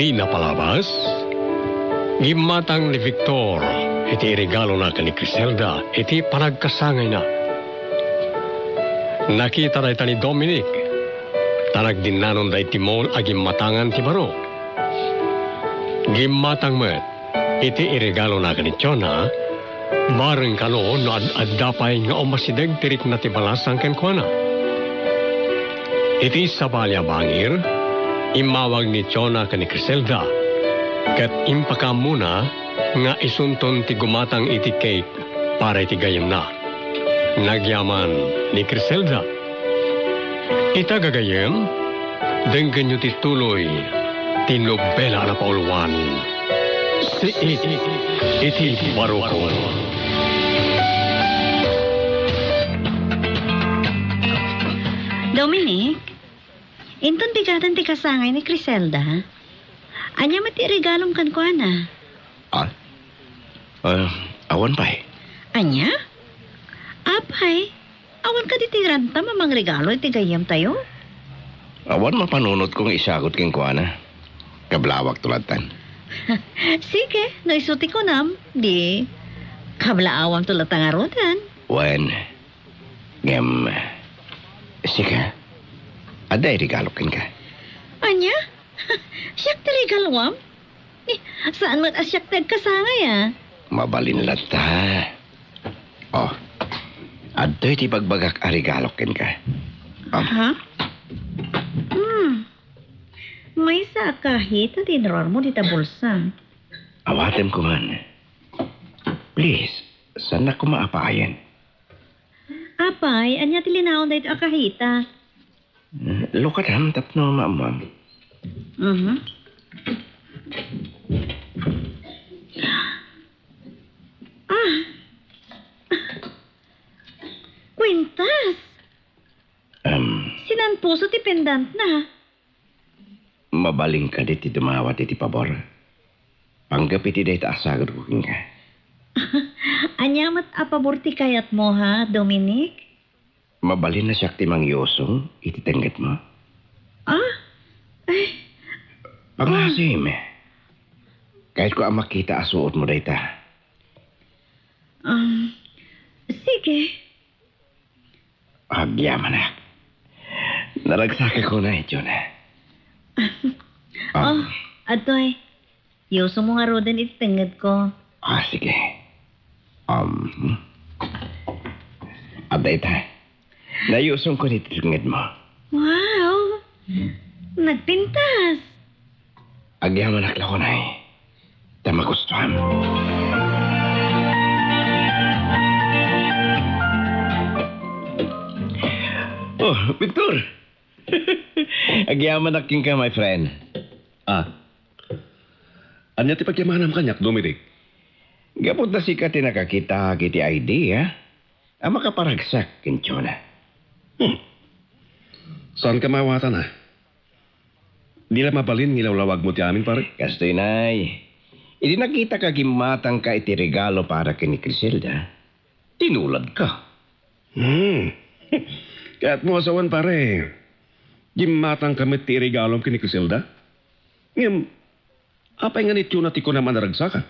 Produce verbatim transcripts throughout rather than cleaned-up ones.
Di napalabas, gimmatang ni Victor iti iregalona ken ni Criselda iti panagkasangayna. Nakita dayta ni Dominic, ta nagdinnanonda iti mall a gimmatangan ti baro. Gimmatang met iti iregalona ken ni Jonah, bareng kano no ad-adda pay nga umasideg ti rikna ti balasang kenkuana. Iti sabali a bangir, immawag ni Jonah ken ni Criselda, ket impakaammona nga isunton ti gumatang iti cake para iti gayyemna. Nagyaman ni Criselda. Ita gagayyem, denggenyo ti tuloy ti nobela a napauluan, Siit iti Barukon. Dominic, inton bigaten ti kasangay ni Criselda, ania met ti regalom kenkuana? Ah? Ah, awan pay. Ania? Apay, awan kadi ti rantam a mangregalo iti gayyemtayo? Awan mapanunotko nga isagut kenkuana. Kablawakto lattan. Sige, no isu ti kunam, di kablaawamto latta ngaruden. Wen, ngem, sika, adda iregalok kenka? Ania? Siak ti regaloam? Eh, saan met a siak ti agkasangay, a? Mabalin latta. Oh, adtoy ti ibagbagak a regalok kenka. Ah. Ha? Hmm. Maysa a kahita ti inruarmo dita bulsa. Awatem koman. Please, saannak koma a paayen. Apay, ania ti linaon daytoy a kahita? Eh, lukatam tapno maammuam. Mhm. Ah. Kuintas. Em. Sinanpuso ti pendantna. Mabalin kadi ti dumawat iti pabor? Panggep iti dayta a sagutko kenka. Ania met a pabor ti kayatmo, ha, Dominic? Mabalin a siak ti mangyusong iti tengngedmo? Ah? Ay. Pangasim. Kayatko a makita a suotmo dayta. Um, sige. Agyamanak. Naragsakak unay, Jonah. Ah. Oh, adtoy. Yusomo ngaruden iti tengngedko. Ah, sige. Um, adda ita. Nayusongko iti tengngedmo. Wow! Nagpintas! Agyamanak la unay, ta magustuam. Oh, Victor! Agyamanak kenka, my friend. Ah. Ania ti pagyamanam kaniak, Dominic? Gapu ta sika ti nakakitaak iti idea a makaparagsak ken Jonah. Hmm. Saanka maawatan, a? Di la mabalin nga ilawlawagmo ti amin, pare? Kastoy, nay. Idi nakitak a gimmatangka iti regalo para ken ni Criselda, tinuladka. Hmm. Kayatmo a sawen, pare, gimmatangka met ti iregalom ken ni Criselda? Ngem, apay nga ni Jonah ti kunam a naragsaka?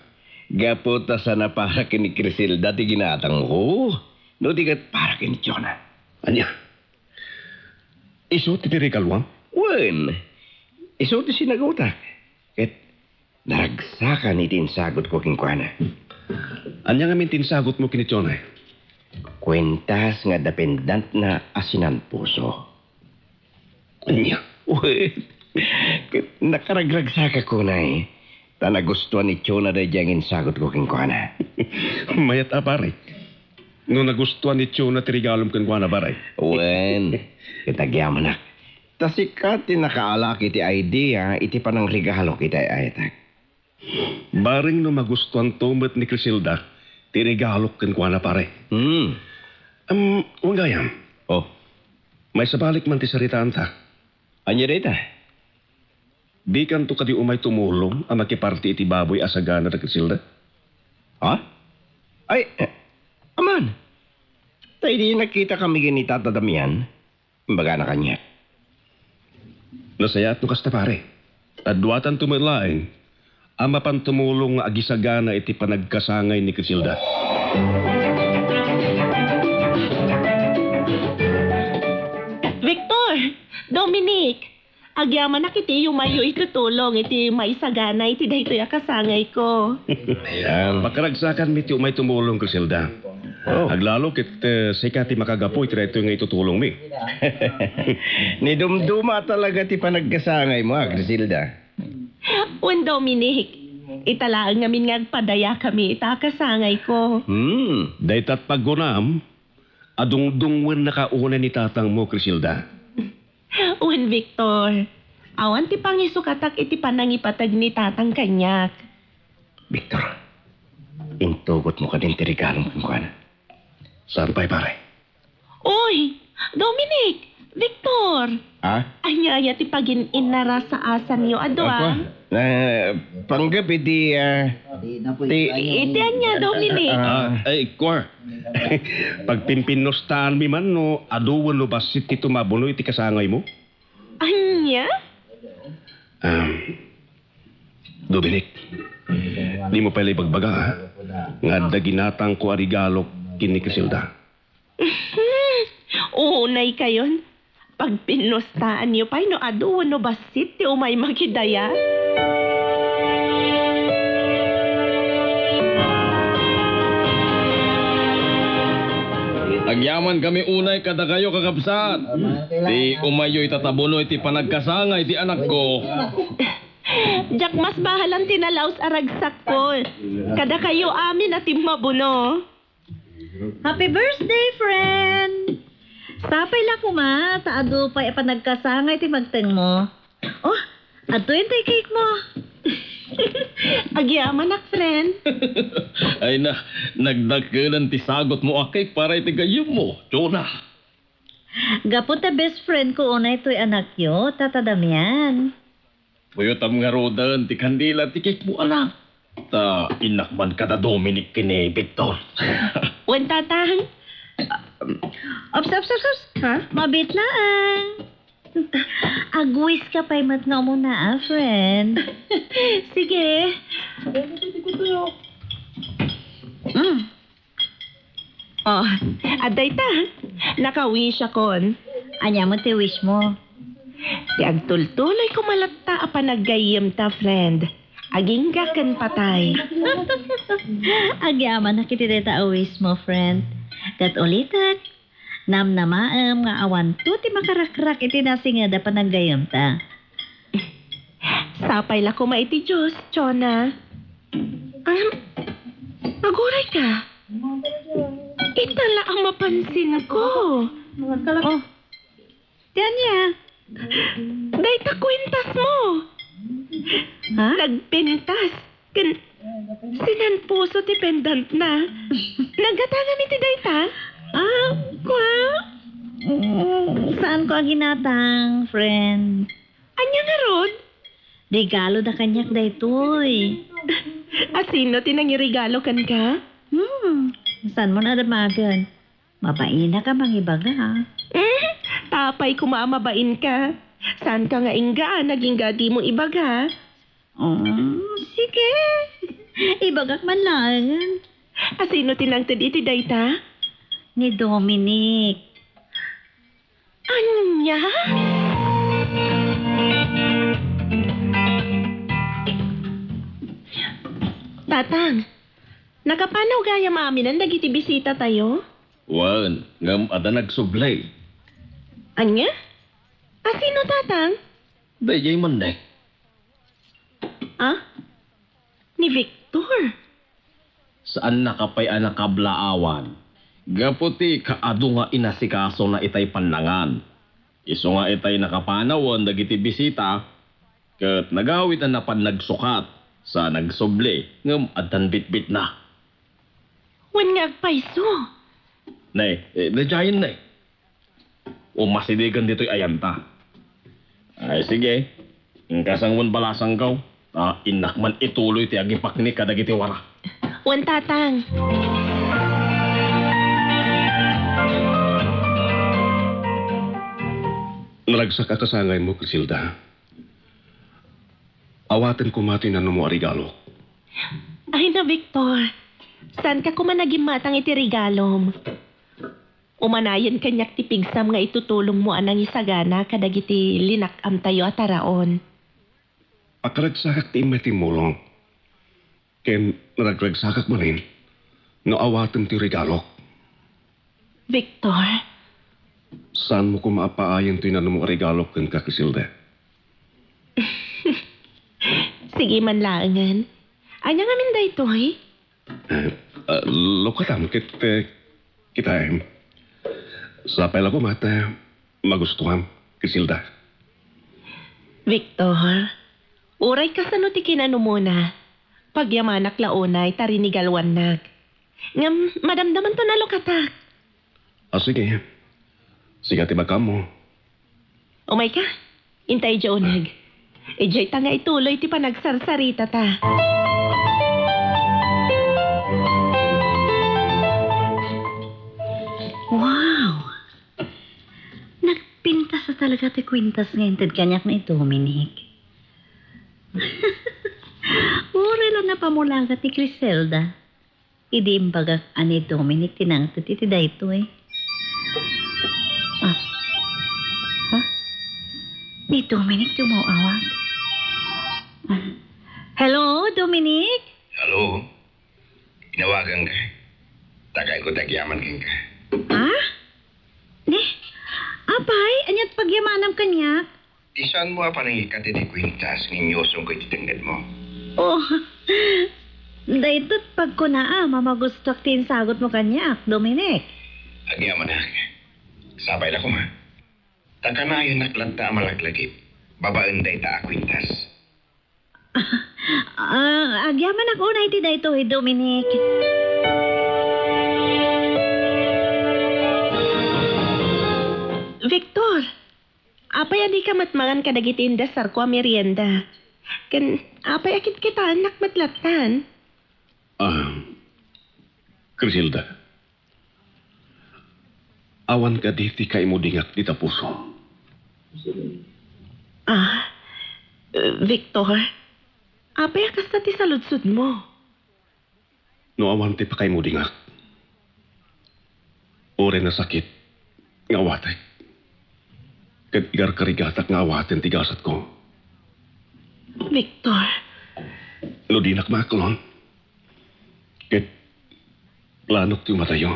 Gapu ta saan a para ken ni Criselda ti ginatangko, no di ket para ken ni Jonah. Ania? Isu ti tiregaloam? Wen, isu ti sinagutak. Ket naragsakan iti insagutko kenkuana. Ania ngamin ti insagutmo ken ni Jonah? Kuentas nga adda pendantna a sinanpuso. Ania? Wen, ket nakaragragsakak unay, ta nagustuan ni Jonah daydiay nga insagutko kenkuana. Mayat a, pare. No nagustuan ni Jonah ti regalom kenkuana, pare. Wen, ket agyamanak. Ta sika ti nakaalak iti idea iti panangregalo iti ay-ayatek. Bareng no magustuanto met ni Criselda ti regalok kenkuana, pare. Hmm. Em, wen gayam. Oh. Maisabalik man ti saritaanta. Ania dayta? Dikanto kadi umay tumulong a makiparti iti baboy a sagana da Criselda? Ha? Ay, eh, aman. Ta idi nakitakami ken ni Tata Damian, imbagana kaniak. Nasayaat no kasta, pare. Kaduatanto met laeng a mapan tumulong nga agisagana iti panagkasangay ni Criselda. Victor! Dominic! Agyamanak iti umayyo itutulong iti maisagana iti daytoy a kasangayko. Ayan. Pakaragsakanmi ti umay tumulong, Criselda. Oh. Aglalo ket, eh, sika ti makagapu iti daytoy nga itutulongmi. Nidumduma talaga ti panagkasangaymo, ah, Criselda. Wen, Dominic, ita laeng ngamin nga agpadayakami ita a kasangayko. Hmm, daytat paggunam, adungdungwennaka unay ni tatangmo, Criselda. Wen, Victor, awan ti pangisukatak iti panangipateg ni tatang kaniak. Victor, intugotmo kadin ti regalom kenkuana. Saan pay, pare? Uy, Dominic! Victor! Ah? Ania aya ti pagin-innarasaasanyo, adu, ah? Ako? Eh, panggep iti, ah, ti... Iti ania, Dominic? Ah, ay, kua. Pagpinpinnustaanmi man no adu wenno bassit ti tumabuno iti kasangaymo? Ania? Ah, Dominic, dimo pay la ibagbaga, ha? Nga adda ginatangko a regalo ken ni Criselda. Unaykayon, pagpinnustaanyo pay no adu wenno bassit ti umay makidaya. Agyamankami unay kadakayo, kakabsat. Ti umayyo ita tabuno iti panagkasangay ti anakko. Diak mas bahalan ti nalaus a ragsakko. Kadakayo amin a timmabuno. Happy birthday, friend! Sapay la koma, ta adu pay a panagkasangay ti magtengmo. Oh, adtoyen tay cake mo. Agyamanak, friend. Ay na, nagdakkelan ti sagutmo a cake para iti gayyemmo, Jonah. Gapu ta best friend ko unay toy anakyo, Tata Damian. Puyotam ngaruden ti kandila ti cake mo, anak. Ta innak man kada Dominic ken ni Victor. Wen, Tatang. Ups, ups, ups, ups. Ha? Mabiit laeng. Ag-wish ka pay met nga umuna, ah, friend. Sige. Mm. Oh, adda ita. Naka-wish akon. Ania met ti wish mo? Ti agtultuloy koma latta a panaggayyemta, friend. Agingga ken patay. Agyamanak iti dayta a wish mo, friend. Ket ulitek, namnamaem nga awanto ti makarakrak iti nasinged a panaggayyemta. Sapay la koma iti Dios, Jonah. Um, aguray ka. Ita la a mapansin ko. Oh. Ti ania? Dayta kuentas mo. Ha? Nagpintas. Ken sinanpuso ti pendantna. Naggatangam iti dayta? Ah, kua? Mm, saan ko a ginatang, friend? Ania ngarud? Regalo da kaniak daytoy. Asino ti nangiregalo kenka? Hmm, saan mo nadamagen? Mabainak a mangibaga. Hmm, tapay koma a mabain ka. Saan ka nga ingga a nagingga dimo ibaga? Mm, sige. Ibagak man laeng. Asino ti nangted iti dayta? Ni Dominic. Ania? Tatang, nakapanaw gayam aminen dagiti bisitatayo? Wen, ngem adda nagsubli. Ania? Asino, Tatang? Daydiay man, Nay. Ah? Ni Victor? Saannaka pay a nakablaawan gapu ti kaadu nga inasikasona itay pannangan. Isu nga itay nakapanawen dagiti bisita, ket nagawid a napan nagsukat sa nagsubli ngem addan bitbitna. Wen nga agpayso. Nay, eh, daydiayen, Nay. O masidegen ditoy ayanta. Ay, sige. Inkasang wen balasangko. Ah, innak man ituloy ti agipakni kadagiti wara. Wen, Tatang. Naragsak a kasangaymo, Criselda. Awaten koma ti nanumo a regalok. Ay na, Victor. Saanka koma nagimmatang iti regalom. Umanayen kaniak ti pigsam nga itutulongmo a nangisagana kadagiti linak-amtayo a taraon. Pakaragsakak ti immay timmulong. Ken naragragsakak manen no awatem ti regalok. Victor? Saanmo koma a paayen toy nanumo a regalok kenka, Criselda? Sige man laengen. Ania ngamin daytoy? Eh, ah, lukatam ket, eh, kitaem. Sapay la koma ta magustuam, Criselda. Victor, uray kasano ti kinanumona, pagyamanak la unay ta rinigaluannak. Ngem madamdamanto a lukatak. Ah, sige. Sika ti ibagam. Umayka. Inta idiay uneg. Idiay ta nga ituloy ti panagsarsaritata. Wow! Nagpintas a talaga ti kuentas nga inted kaniak ni Dominic. Uray la napamulaga ti Criselda idi imbagak a ni Dominic ti nangted iti daytoy. Ah. Ha? Ni Dominic ti umawag. Ah. Hello, Dominic? Hello? Inawaganka. Ta kayatko ti agyaman kenka. Ha? Ni? Apay, ania't pagyamanam kaniak? Ti saanmo a panangikkat iti kuentas nga inyusongko iti tengngedmo? Oh, daytoy pagkuna a mamagustoak ti insagutmo kaniak, Dominic. Agyamanak. Sapay la koma. Ta kanayonak latta a malaglagip babaen dayta a kuentas. Ah, agyamanak unay iti daytoy, Dominic. Victor, apay a dika met mangan kadagiti indesarko a merienda? Ken apay a kitkitaennak met lattan? Ah, Criselda, awan kadi ti kaimudingak dita pusom? Ah, Victor, apay a kasta ti saludsodmo? No awan ti pakaimudingak, uray nasakit nga awatek, ket igarkarigatak nga awaten ti gasatko. Victor. No dinak maaklon, ket planok ti umadayo.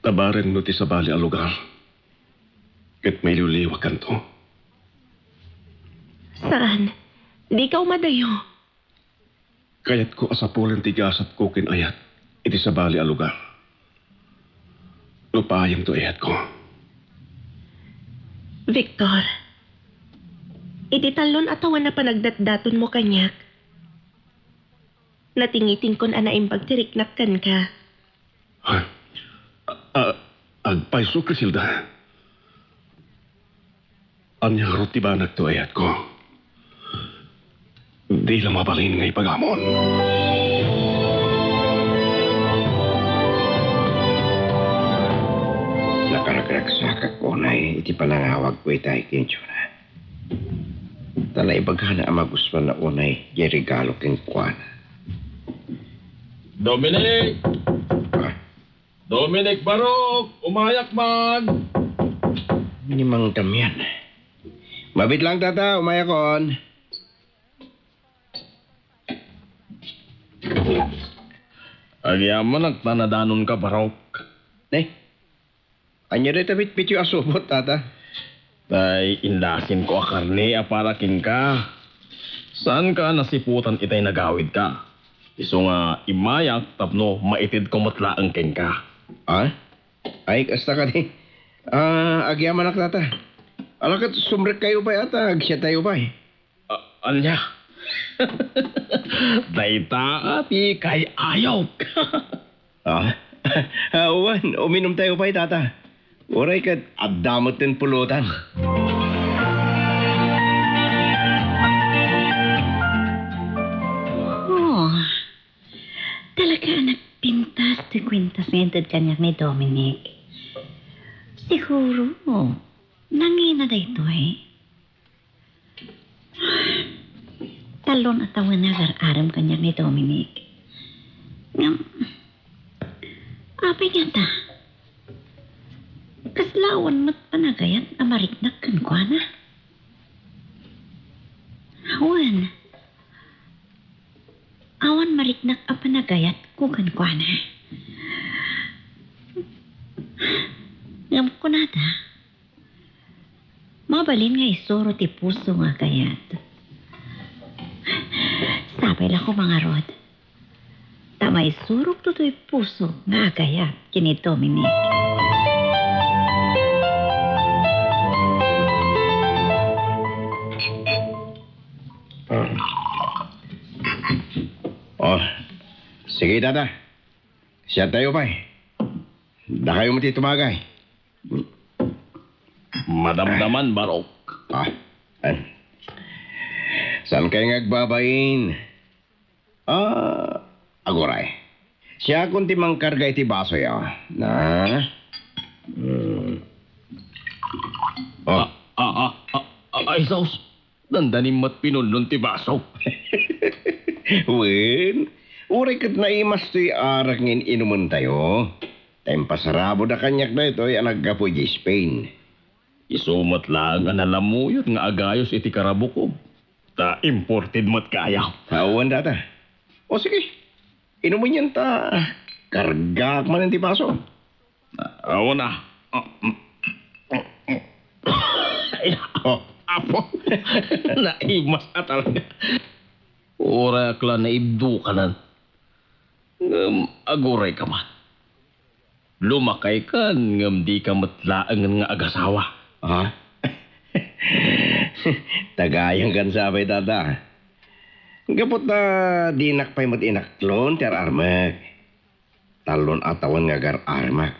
Ta bareng no ti sabali a lugar, ket mailiwliwakanto. Saan. Dika umadayo. Kayatko a sapulen ti gasatko ken ayat iti sabali a lugar. No paayem ti ayatko. Victor, iti talon a tawen a panagdatdatonmo kaniak, natingitinkon a naimbag ti riknak kenka. Ha? A-, a-, agpayso, Criselda. Ania ngarud ti banag ti ayatko? Di la mabalin nga ipagamon. Nakaragragsakak unay iti panangawagko itay kenkuana. Ta naibagana a magustuanna unay diay regalo kenkuana. Dominic! Ah, Dominic Barok, umayak man! Ni Mang Damian. Mabiit lang, Tata, umayakon. Agyamanak ta nadanonka, Barok. Ne? Ania dayta bitbityo a supot, Tata? Tay indasinko a karne a para kenka. Saanka a nasiputan itay nagawidka. Isu nga immayak tapno maitedko met laeng kenka. Ah? Ay, kasta kadi. Ah, agyamanak, Tata. Ala ket sumrekkayo pay a ta agsiatayo pay. A-, ania? Dayta ti kay-ayok. Ah? Ah, wen, uminumtayo pay, Tata. Uray ket adda met ti pulutan. Oh, talaga a nagpintas ti kuentas nga inted kaniak ni Dominic. Siguro, nangina daytoy. Talon a tawen nga agar-arem kaniak ni Dominic. Ngem, apay ngata? Kasla awan met panagayat a mariknak kenkuana? Awan. Awan mariknak a panagayatko kenkuana. Ngem kunada, mabalin nga isuro ti puso nga agayat. Sapay la koma ngarud ta maisurokto toy puso nga agayat ken ni Dominic. Oh, sige, tata. Siya tayo pay. Dakayo met ti tumagay. Madamdaman, Barok. Ah, eh. Saan kayo nga agbabain? Ah, aguray. Siakon ti mangkarga iti basoyo. Na? Hmm. Oh. Ah, ah, ah, ah, ah, ay, sus. Dandanim met pinunnon ti baso. Wen, uray ket naimas toy arak nga in-inumentayo. Ta impasarabod a kaniak daytoy a naggapu idiay Spain. Isu met laeng a nalamuyot nga agayos iti karabukob. Ta imported met kaya. Awan data. O sige, inumen yan ta kargaak manen ti baso. Awan a. Oh. Apo, naimas a talaga. Uray ak la naibdukanan. Ngem aguray ka man. Lumakay kan ngem di ka met laengen nga agasawa. Ha? Tagayang kan sapay, tata. Gapu ta dinak pay met inaklon ti ar-armek. Talon a tawen nga agar-armak.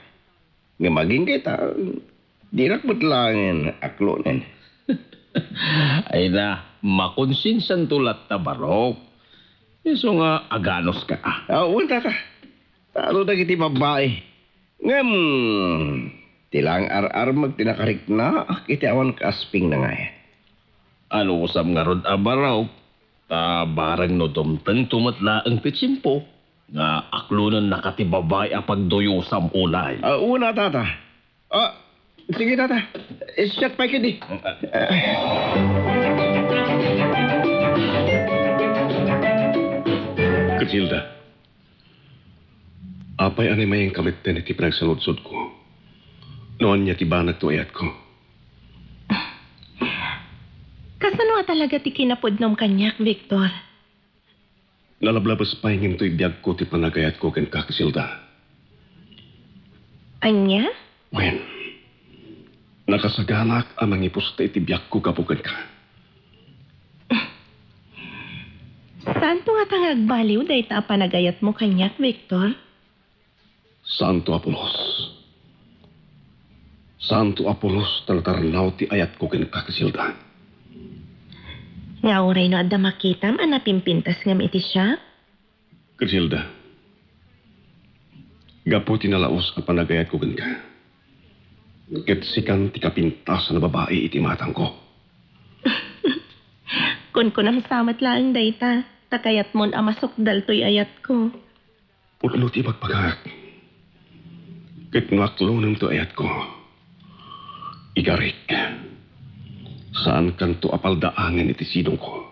Ngem agingga ita, dinak met laengen aklonen. Ay na, makonsensianto latta, Barok. Isu nga aganos ka. Ah, wen, tata. Talo dagiti babbai. Ngem, ti laeng ar-armek ti nakariknaak iti awan kaaspingna nga ayan. Anusam ngarud a Barok, ta bareng no dumtengto met laeng ti tiempo nga aklonennaka ti babbai a pagduyosam unay. Ah, una, tata. Ah, sige, tata. Siak pay ketdi. Criselda, apay a naimayengka metten iti panagsaludsodko? No ania ti banag ti ayatko? Kasano a talaga ti kinapudnom kaniak, Victor? Nalablabes pay ngem toy biagko ti panagayatko kenka, Criselda. Ania? Wen, nakasaganaak a mangipusta iti biagko gapu kenka. Saanto ngata nga agbaliw dayta a panagayatmo kaniak, Victor? Saanto a pulos. Saanto a pulos ta natarnaw ti ayatko kenka, Criselda. Nga uray no adda makitam a napimpintas ngem iti siak? Criselda, gapu ti nalaus a panagayatko kenka, ket sikan ti kapintasan a babai iti matangko. Kunkunam sa met laeng dayta, ta kayatmon a masukdal toy ayatko. Pudno ti ibagbagak. Ket no aklonem ti ayatko, igarik, saankanto a paldaangen iti sidongko.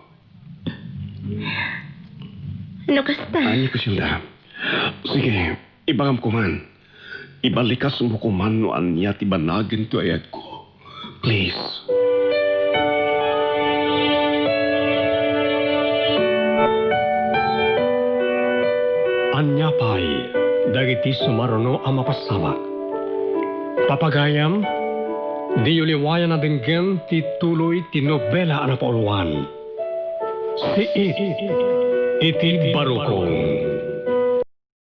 No kasta. Ania, Criselda? Sige, ibagam koman. Ibalikasmo koman no ania ti banagen ti ayatko. Please. Ania pay dagiti sumaruno a mapasabak? Papagayam, diyo liwayan a denggen ti tuloy ti nobela a napauluan, Siit iti Barukon.